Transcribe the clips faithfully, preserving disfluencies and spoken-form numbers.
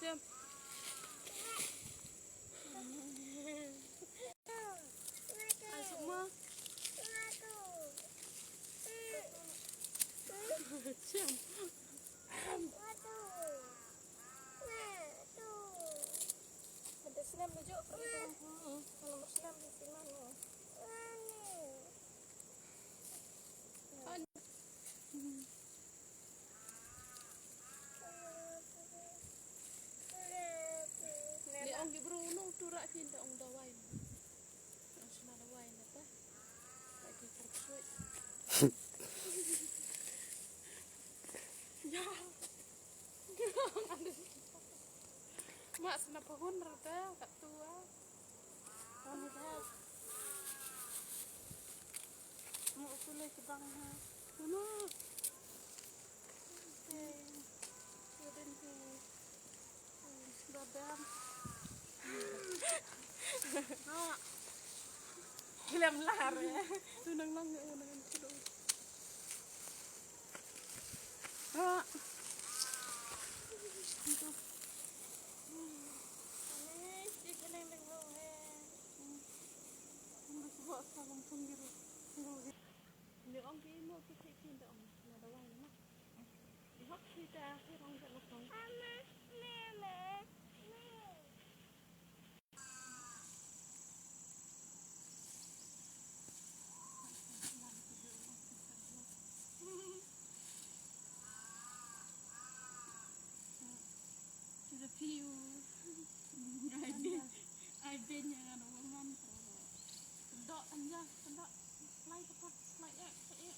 Jam. Ai, suk mo. Jam. Ada senam dulu. Kalau mau senam di sini. Ni ong ki bru nu tu rak kin da ong dawai. Ong sna dawai na ta. Lagi kersuit. Ya. Mak sna pahun rata kat tua. Ong dah. Mo usul le sebang ha. Ano? Te. Yodin te. Babam. Ha. Hilam lar. Tu nang lang nang nang tu. Ha. Tu. Ani, di keling deng lo he. Ni ong ki mo ki ki ki da ong na da wai na. Di hok ki ta ki rong ka lo kong. To the view. I've been, I've been a woman for. Dok anja, dok. Fly, fly, fly, eh, fly, eh.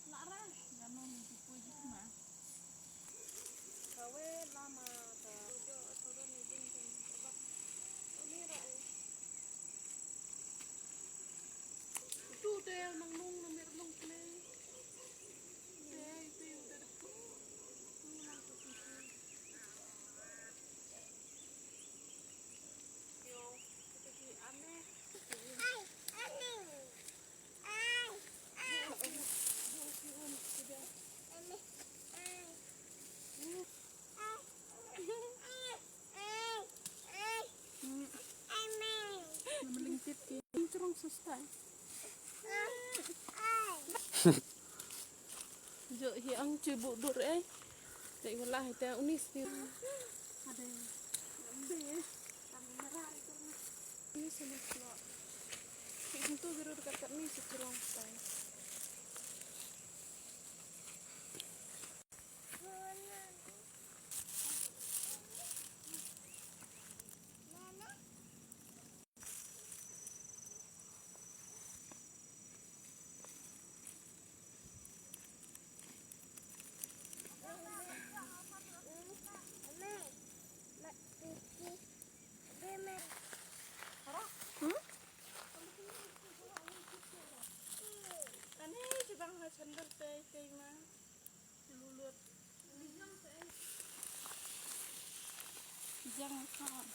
La ra. Ya no ni tu poi jik ma. Kawe lama ta. Ojo, ojo ni din kan. Ni ra. Tu te nang nung na mir nung play. Te itu udah. Yo, kita ki aneh. Ai, aneh. Ai, ai. Aneh. Ai. Ai, ai. Ai, ai. Melingkit ki. Ini cerong sustai. Ai, ai. Jo hi ang cibuk dur eh. Te wala hi te unis ni. Ada. Ambe. Kami merah itu. Ini sama kilo. Itu biru dekat kat ni sekilang tai. Ani jibang ha chandar te kai ma. Lulut. Jang kan.